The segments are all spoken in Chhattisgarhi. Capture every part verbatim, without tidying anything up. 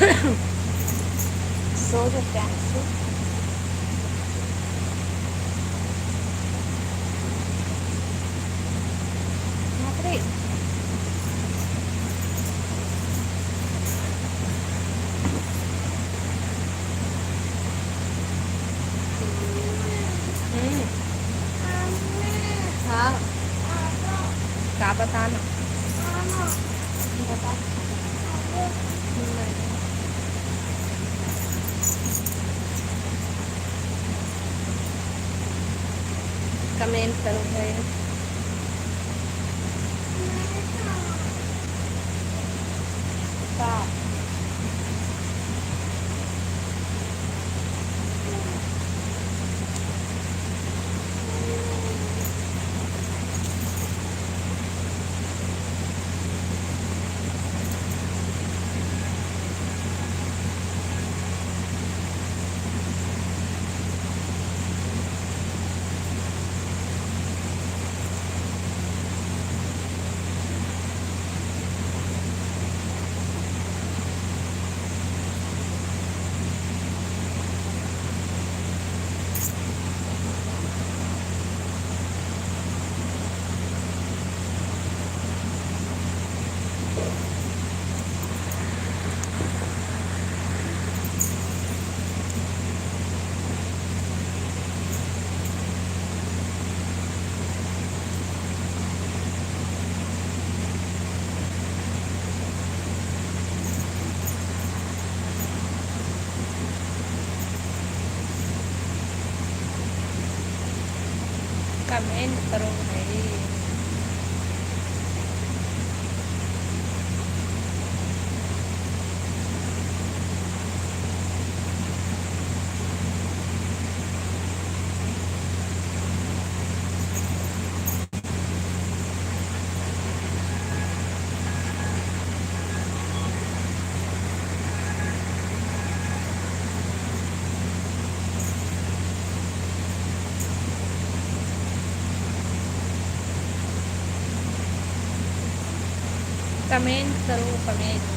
सो जाते हैं। बाप रे। हम्म। हाँ। का बताना? बता। नहीं। Comment करो भाई। का? Comment करो भाई। Comment करो, comment।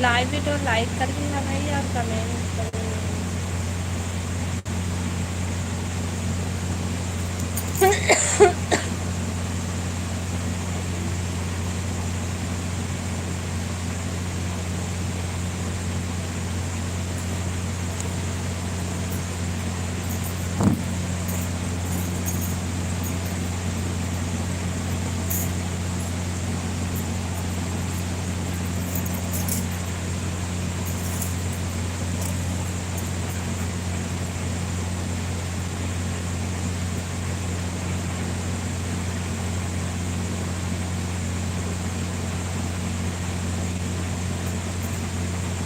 Live video like कर लिहा भाई और comment करो।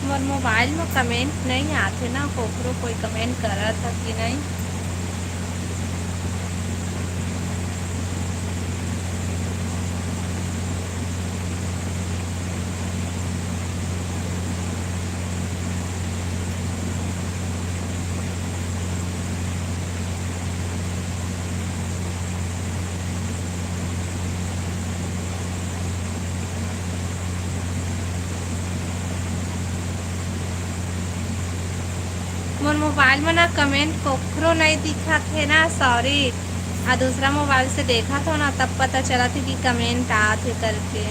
मोर mobile म comment नइ आथे ना, कोकरो कोई comment करत हे कि नइ? मोर mobile म ना comment कोकरो नइ दिखत हे ना, sorry। आ दूसरा mobile से देखत हो ना, तब पता चलत हे कि comment आत हे करके।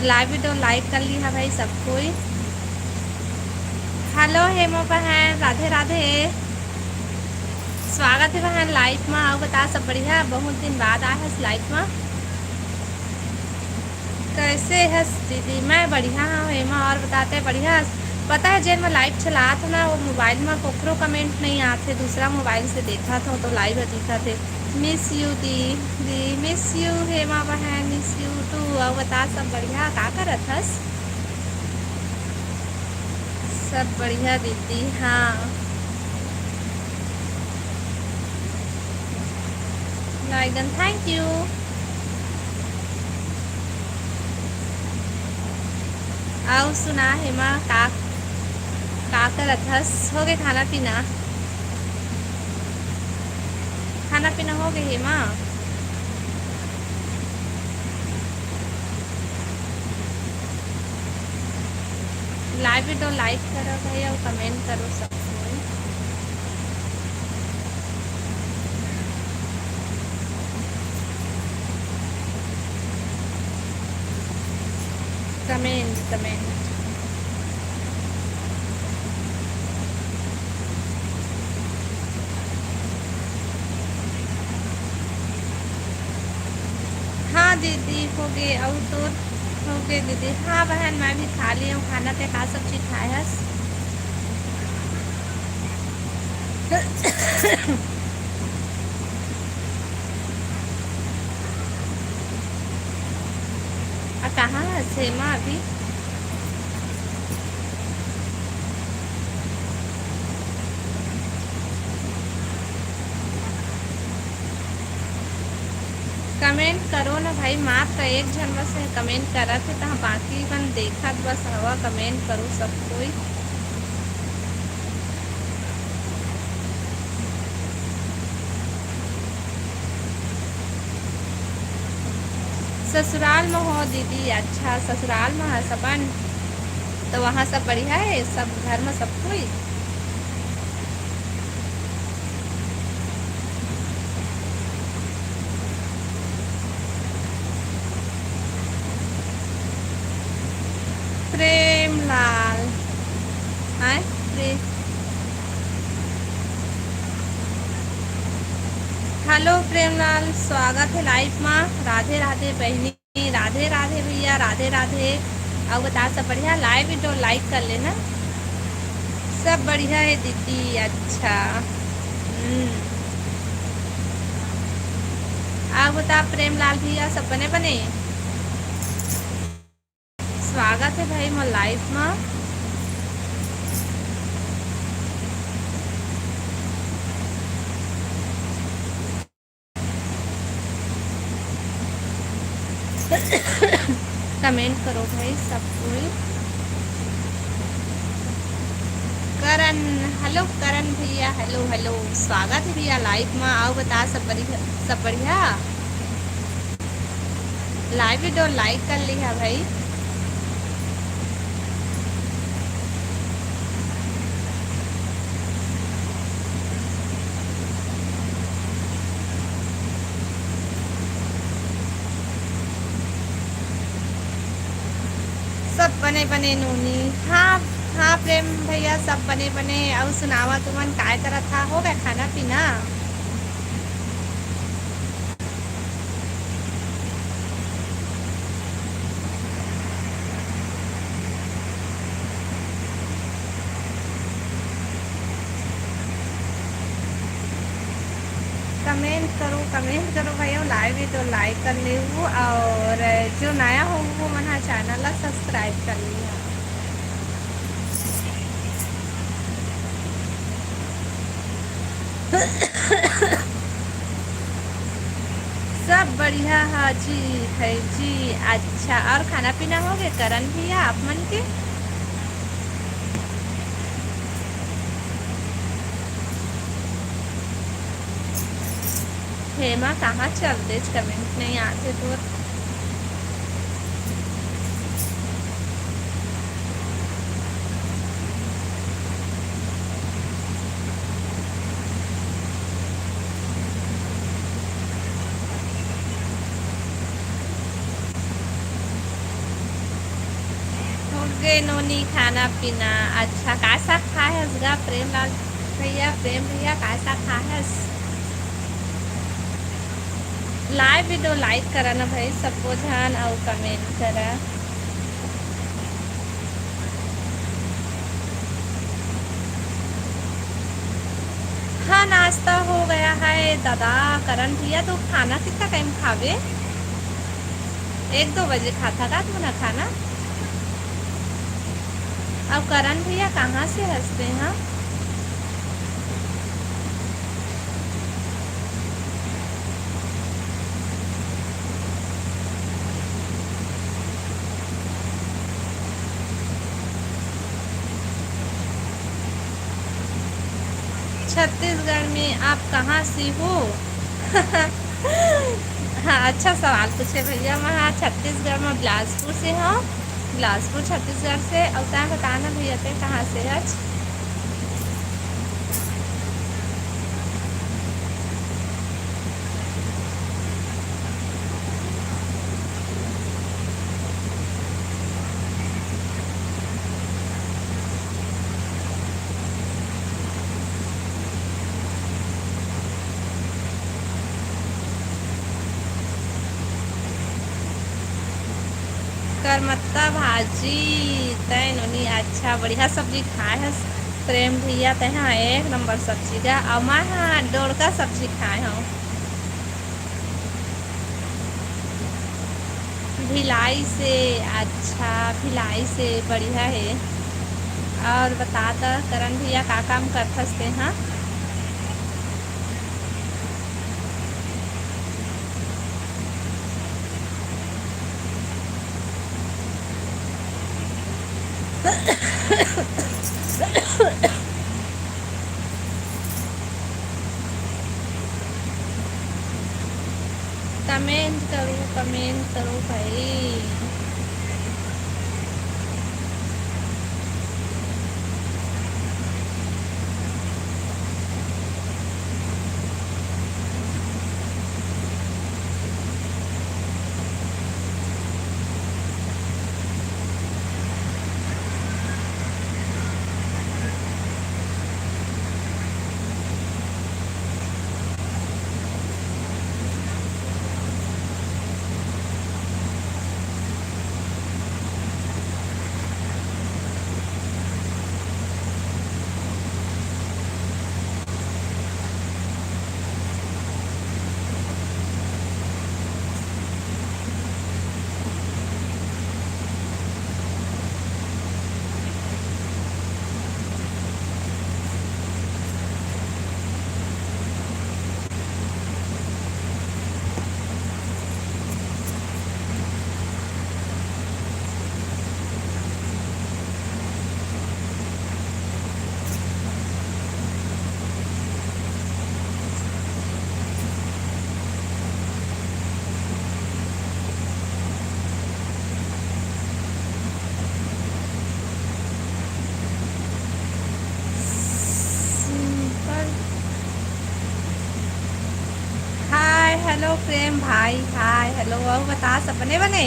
Live video like कर लिहा भाई सब कोई। Hello हेमा बहन, राधे राधे। स्वागत हे बहन live म। अउ बता, सब बढ़िया? बहुत दिन बाद आए हस live म। कैसे हस दीदी? मैं बढ़िया हूँ हेमा, और बताते बढ़िया हस? पता है, जेन मैं live चलात हूँ ना, वो mobile में कोकरो comment नहीं आते, दूसरा mobile से देखा था तो live दिखा थे। Miss you दीदी, miss you हेमा बहन, miss you too। अउ बता, सब बढ़िया? का करत हस? सब बढ़िया दीदी। हाँ, लाइगन, thank you। अउ सुना हेमा, का, का करत हस? हो गे खाना पीना? खाना पीना हो गे हेमा? Live video like करो भाई अउ comment करो सब कोई। Comment, comment। हाँ दीदी, हो गे, अउ तोर हो गे दीदी? हाँ बहन, मैं भी खा ली हूँ खाना। ते का सब्जी खाए हस? आ, कहाँ हस हेमा अभी? Comment करो ना भाई, मात्र एक झन बस comment करत हे, तहाँ बाकी मन देखत बस हवा। Comment करो सब कोई। ससुराल म हो दीदी? अच्छा, ससुराल म हस अपन, तो वहाँ सब बढ़िया हे, सब घर म सब कोई? प्रेमलाल, आय प्रे-, Hello प्रेमलाल, स्वागत हे live मा। राधे राधे बहिनी। राधे राधे भैया, राधे राधे। अउ बता, सब बढ़िया? Live video like कर लेना। सब बढ़िया हे दीदी। अच्छा, हम्म। अउ बता प्रेमलाल भैया, सब बने बने? स्वागत हे भाई मोर live मा। Comment करो भाई सब कोई। करण, hello करण भैया, hello hello, स्वागत हे भैया live मा। अउ बता, सब बढ़िया, सब बढ़िया? Live video like कर लिहा भाई। सब बने बने नोनी। हाँ, हाँ प्रेम भैया, सब बने बने। अउ सुनावा तुमन, काय करत हा? हो गे खाना पीना? Comment करो, comment करो भाई, live हे तो like कर लेहू, अउ जो नया हो वो मन हा channel ला subscribe कर लिहा। सब बढ़िया हा जी, है जी। अच्छा, अउ खाना पीना हो गे करण भैया आप मन के? हेमा, कहाँ चल देच? Comment नइ आत हे तोर। हो गे नोनी खाना पीना। अच्छा, का साग खाए हस गा प्रेमलाल भैया, प्रेम भैया, का साग खाए हस? Live video like करा ना भाई, सबो झन, अउ comment करा। हाँ, नाश्ता हो गया है दादा। करण भैया, तो खाना कितना time खावे? एक दो बजे खाता का तुमन खाना? अब करण भैया कहाँ से हंसते हैं? छत्तीसगढ़ में आप कहाँ से हो? हाँ, अच्छा सवाल पूछे भैया। मैं, हाँ, छत्तीसगढ़ में बिलासपुर से हूँ। बिलासपुर, छत्तीसगढ़ से। अउ तैं बता ना भैया, तैं कहाँ से हच? करमत्ता भाजी, तैं नोनी अच्छा बढ़िया सब्जी खाए हस। प्रेम भैया, तैं हा एक नंबर सब्जी का, अउ मैं हा डोड़का सब्जी खाए हूँ। भिलाई से, अच्छा, भिलाई से बढ़िया है। और बता त करण भैया, का काम करथस ते, हाँ? कमेंट करो, कमेंट करो भाई। Simple। हाय, हेलो प्रेम भाई, हाय, हेलो। अउ बता, सब बने बने?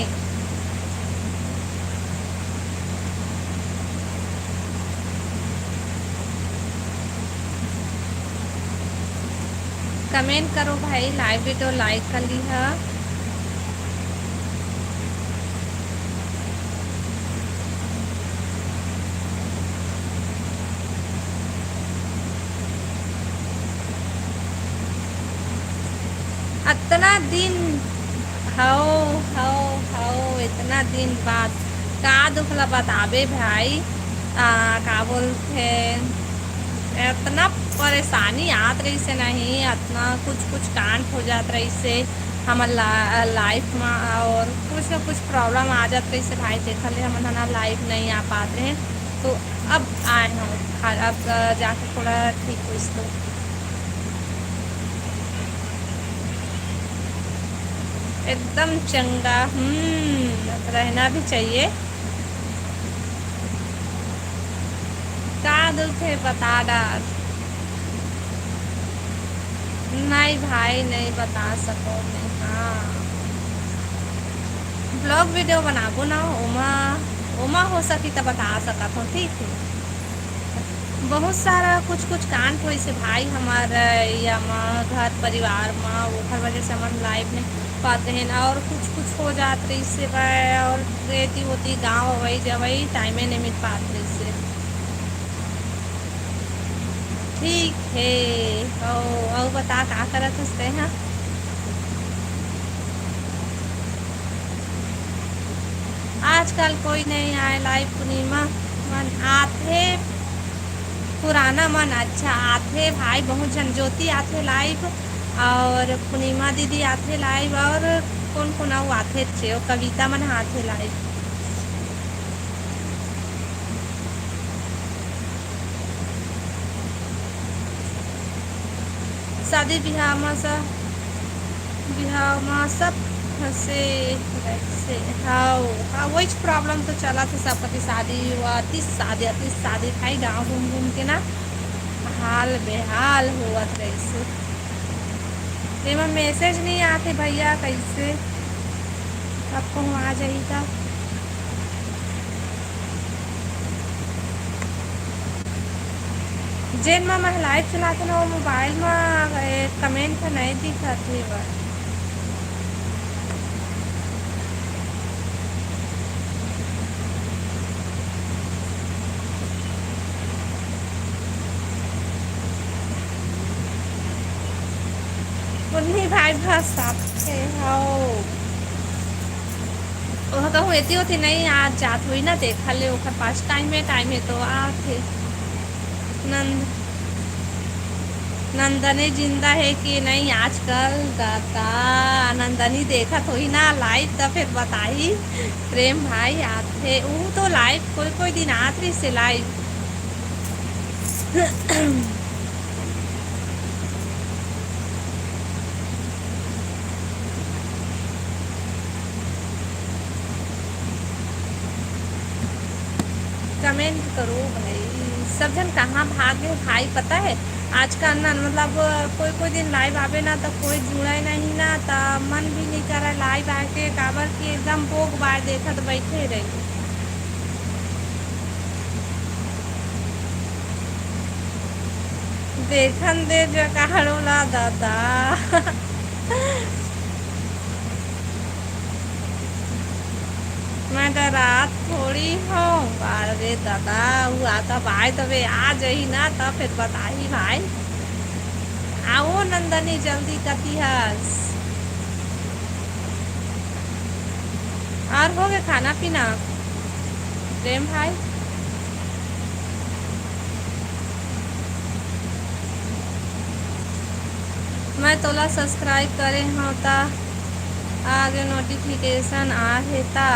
कमेंट करो भाई, लाइव वीडियो लाइक कर लीहा। अतना दिन, हव, हव, हव, इतना दिन बाद का दुख ला बताबे भाई। आ, का बोलथे, इतना परेशानी आत रहिसे नहीं, इतना कुछ कुछ कांड हो जात रहिसे हमर ला-, लाइफ में, और कुछ ना कुछ प्रॉब्लम आ जात रहिसे भाई, जेकर ले हमन ह ना लाइव नहीं आ पात रहे। तो अब आए हूँ, अब जाके थोड़ा ठीक होइस तो। एकदम चंगा, हम्म, रहना भी चाहिए। का दुख हे, बता डार। नहीं भाई, नहीं बता सको मैं। हाँ, ब्लॉग वीडियो बनाबो ना, ओमा, ओमा हो सकी त बता सकत हो, ठीक है। बहुत सारा कुछ कुछ कांड होइसे भाई, हमर एरिया म, घर परिवार म, ओखर वजह से हमन लाइव नहीं पात रहेन, और कुछ कुछ हो जात रहिसे भाई, और रेती होती गाँव अवई जवई टाइमे नहीं मिल पात रहिसे। ठीक हे, अउ, अउ बता, का करत हस तैं ह? आजकल कोई नहीं आए live। पूर्णिमा मन आथे, पुराना मन अच्छा आथे भाई, बहुत झन। ज्योति आथे live, और पूर्णिमा दीदी आथे live, और कोन कोन अउ आथे चे, कविता मन आथे live। शादी बिहाव म सब, बिहाव म सब हंसे वैसे। हाव, हाँ, वही problem तो चलत हे सब कति। शादी हुआ, तीस शादी, तीस शादी भाई, गांव घूम घूम के ना हाल बेहाल होवत रहिसे। एमा message नहीं आते भैया, कैसे अब कहूँ आ जाही त। जेन म मैं live चलाथन, वो mobile म ए, comment ह नइ दिखत हे बर। उन्हीं भाई भाषा से हो। ओह कहूँ एती ओती नहीं, आज जात हुई ना, देखा ले, ओकर पास time हे, time हे तो आथे। नंद, नंदनी जिंदा हे कि नहीं आजकल? दादा, नंदनी देखत होही ना live, त फिर बताही। प्रेम भाई आथे, ऊ तो live कोई कोई दिन आत रहिसे live। Comment करो भाई, सब झन कहाँ भागे भाई, पता है आजकल ना, मतलब कोई कोई दिन live आवे ना, त कोई जुड़े नहीं ना, त मन भी नहीं करे live आके, काबर कि एकदम बोक बाय देखत बैठे रही। देखन दे जगाड़ो ला दादा। मैं डरात थोड़ी हूँ। अरे दादा, वो आता भाई तबे आ जाही ना, तब फिर बताही भाई। आओ नंदनी, जल्दी कती हस। और हो गए खाना पीना प्रेम भाई? मैं तोला subscribe करे हव ता आगे notification आ हे ता